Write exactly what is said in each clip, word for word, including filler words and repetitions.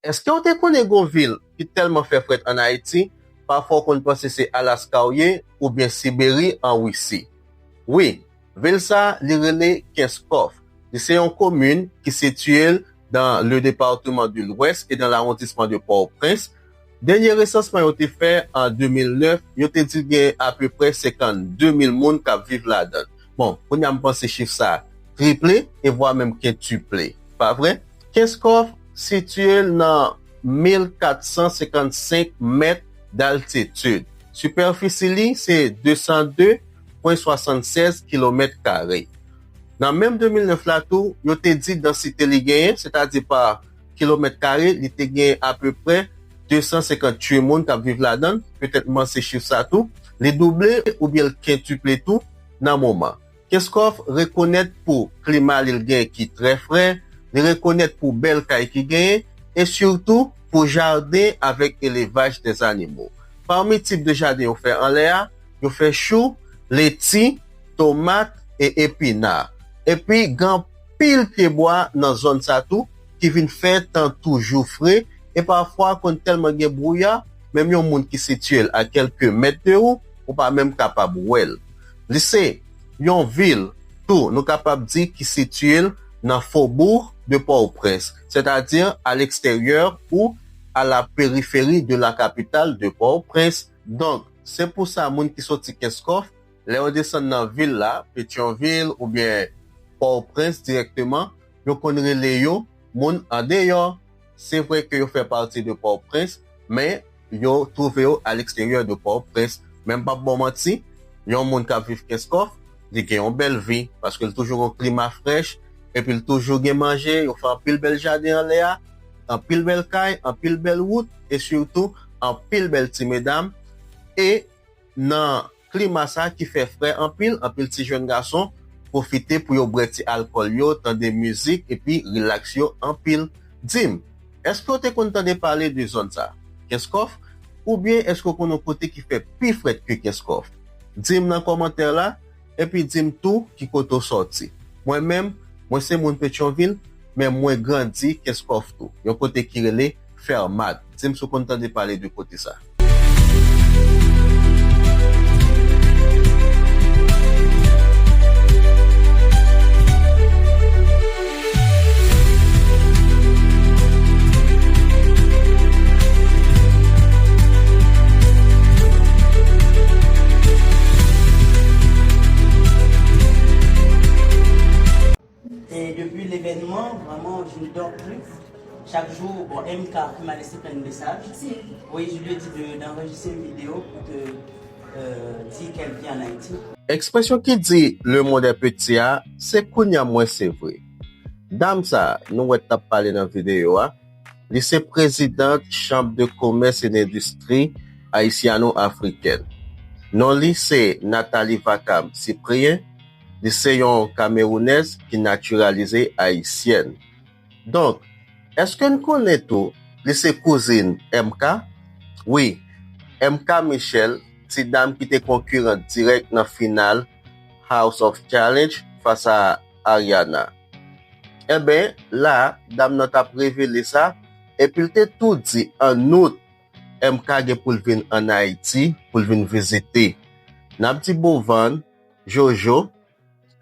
Èske w te konnen gen yon vil ki tèlman fè frèt ann Ayiti, pafwa w konn panse se Alaska w ye oubyen Siberi an Wisi? Wi, vil sa a, li rele Kenskòf. Li se yon komin ki sitiye l dans le département de l'Ouest et dans l'arrondissement de Port-au-Prince. Dènye resansman yo te fè an de mil nèf, yo te di gen apeprè senkannde mil moun k ap viv ladan l. Bon, kounye a m panse chif sa a triple e vwa menm kentuple. Pa vre? Kenskòf sitiye l nan mil kat san senkannsenk mèt d'altitid. Sipèfisi li se de san de pwen swasannsèz kilomèt kare. Nan menm de mil nèf la tou, yo te di dansite li genyen, sètadi pa kilomèt kare, li te gen apeprè de san senkantuit moun k ap viv ladan l, petèt m panse chif sa tou, li double oubyen l kentuple tou nan moman. Kenskòf rekonèt pou klima li l gen ki trè frè, li rekonèt pou bèl kay ki genyen, e sitou pou jaden avèk elevaj dèzanimo. Pami tip de jaden yo fè anlè a, yo fè chou, leti, tomat e epina. Epi gen anpil pyebwa nan zòn sa tou ki vin fè tan toujou fre e pafwa konn tèlman gen bwouya, menm yon moun ki sitiye l a kèlke mèt de ou, ou pa menm kapab wè l. Li se yon vil tou, nou kapab di, ki sitiye l nan Faubourg de Port-au-Prince, sètadi à l'extérieur ou à la périphérie de la capitale de Port-au-Prince. Donk, se pou sa moun ki soti Kenskòf, lè yo desann nan vil la, Petyonvil oubyen Pòtoprens dirèkteman, yo konn rele yo moun andeyò. Se vre ke yo fè pati de Pòtoprens, men yo twouve yo à l'extérieur de Pòtoprens. Men m p ap ba w manti, yon moun k ap viv Kenskòf, li gen yon bèl vi, paske l toujou gen yon klima frèch, epi l toujou gen manje, yo fè anpil bèl jaden anlè a, anpil bèl kay, anpil bèl wout, e sitou anpil bèl ti medam. E nan klima sa ki fè frè anpil, anpil ti jèn gason pwofite pou yo bwè ti alkòl yo, tande mizik epi rilaks yo anpil. Di m, èske w te konn tande pale de zòn sa, Kenskòf? Oubyen èske w konn yon kote ki fè pi frèt ke Kenskòf? Di m nan kòmantè la, epi di m tou ki kote w sòti. Mwen menm, mwen se moun Petyonvil, men mwen grandi Kenskòf tou, yon kote ki rele Fèmat. Di m si w konn tande pale de kote sa. Et depuis l'événement, vraiment, je ne dors plus. Chaque jour, bon, M K qui m'a laissé plein de messages. Oui, je lui ai dit de, d'enregistrer une vidéo pour te, euh, dire qu'elle vit en Haïti. Ekspresyon ki di le monde est petit a, se kounye a m wè se vre. Dam sa a, nou wè t ap pale nan videyo a, li se prezidant Chambre de Commerce et d'Industrie Haïtiano-Africaine. Non li se Nathalie Vacam Cyprien, li se yon Kamerounèz ki natiralize ayisyèn. Donk, èske n konnen tou li se kouzin M K? Wi, M K Michel, ti dam ki te konkirant dirèk nan final House of Challenge fas a Ariana. Enben, la, dam nan t ap revele sa, epi l te tou di an out, M K gen pou l vin ann Ayiti, pou l vin vizite. N ap di Bovan, Jojo,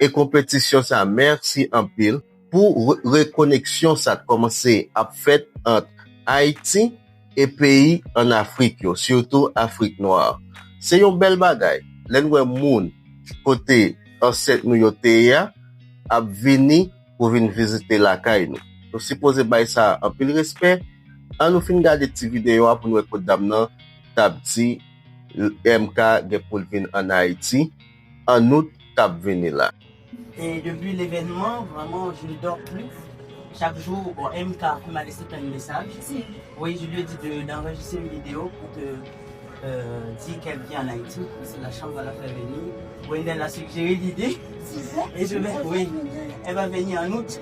e konpetisyon sa, mèsi anpil pou re-, rekoneksyon sa k kòmanse ap fèt ant Ayiti e peyi ann Afrik yo, sitou Afrik Nwa. Se yon bèl bagay lè n wè moun kote ansèt nou yo te ye a ap vini pou vin vizite lakay nou. Nou sipoze bay sa anpil respè. An nou fin gade ti videyo a pou n wè kot dam nan t ap di M K gen pou l vin ann Ayiti an out k ap vini la. Et depuis l'événement, vraiment, je ne dors plus. Chaque jour, bon, M K m'a laissé plein de messages. Si. Oui, je lui ai dit de, d'enregistrer une vidéo pour te, euh, dire qu'elle vit en Haïti. C'est la chambre à la faire venir. Wendell a suggéré l'idée. C'est ça. Et je vais, oui. Elle va venir en août.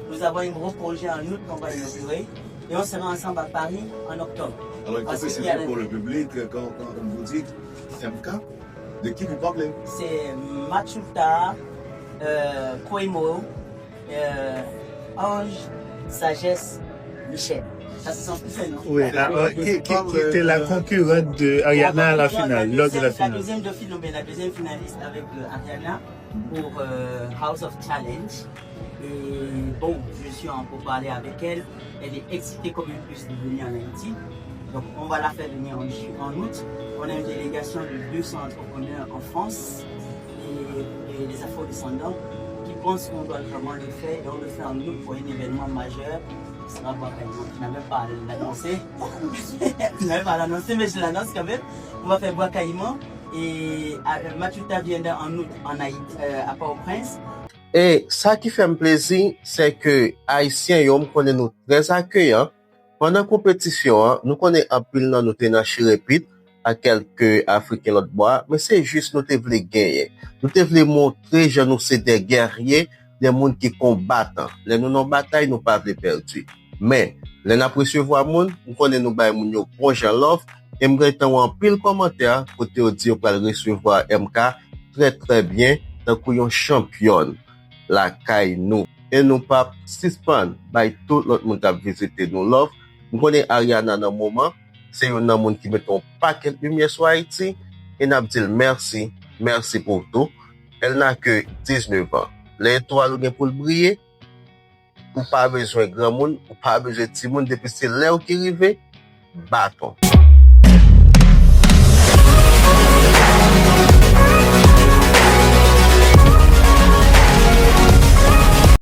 Nous avons un gros projet en août qu'on va inaugurer. Et on sera ensemble à Paris en octobre. Alors, il faut spécifier pour le public, euh, quand, quand on vous dit M K, de qui vous parlez? C'est Matsuta, euh, Koimo, euh, Ange Sagesse Michel. Ça se sent plus, non? Oui, la, euh, qui, qui, qui était la concurrente de Ariana à la finale, lors de la La finale. Deuxième de finale, la deuxième finaliste avec euh, Ariana pour euh, House of Challenge. Et bon, je suis en pourparlers avec elle. Elle est excitée comme une puce de venir en Haïti. Donc, on va la faire venir en, en août. On a une délégation de deux cents entrepreneurs en France et, et les Afro-descendants qui pensent qu'on doit vraiment le faire et on le fait en août pour un événement majeur qui sera Bois Caïman. Je n'avais pas l'annoncé. Je n'avais pas l'annoncé, mais je l'annonce quand même. On va faire Bois Caïman et euh, Mathuta viendra en août en Haïti, euh, à Port-au-Prince. E sa ki fè m plezi, se ke Ayisyen yo, m konnen nou trè akeyan. Pandan konpetisyon an, nou konnen anpil nan nou te nan chirepit ak kèlke Afriken lòt bò a, men se jis nou te vle genyen. Nou te vle montre jan nou se de gèrye, de moun ki konbatan. Lè nou nan batay, nou pa vle pèdi. Men, lè n ap resevwa moun, m konnen nou bay moun yo bon jan love, e m gentan wè anpil kòmantè kote yo di yo pral resevwa M K trè trè byen, tankou yon chanpyòn lakay nou. E nou p ap sispann bay tout lòt moun k ap vizite nou love. M konnen Ariana nan moman, se youn nan moun ki mete yon pakèt limyè sou Ayiti, e n ap di l mèsi, mèsi pou tou. Elle n'a que dix-neuf ans. Lè etwal ou gen pou l briye, ou pa bezwen granmoun, ou pa bezwen timoun, depi se lè w ki rive, baton.